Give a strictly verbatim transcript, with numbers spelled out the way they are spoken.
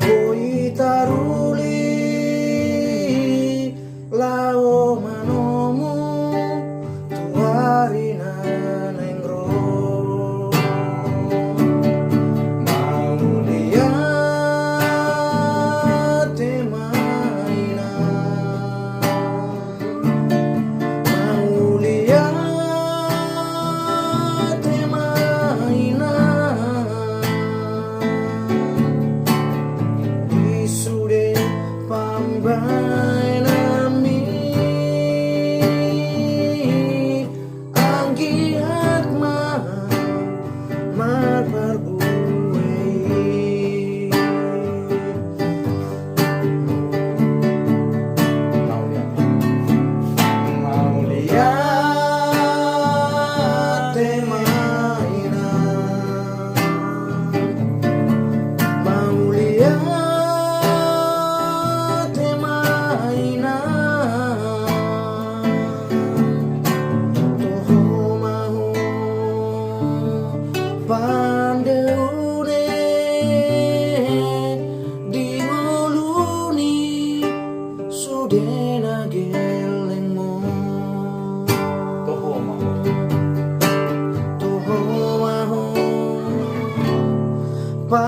Boi taruli laho manomu tu ari na naeng ro. Mauliate ma inang. Mauliate ma inang di sude pambahenanmi. Anggiat ma marparbue i. Mauliate ma inang. Mauliate ma inang. Toho ma ho pandeune di ngolu ni sude na gellengmu. Toho ma ho. Toho ma ho pa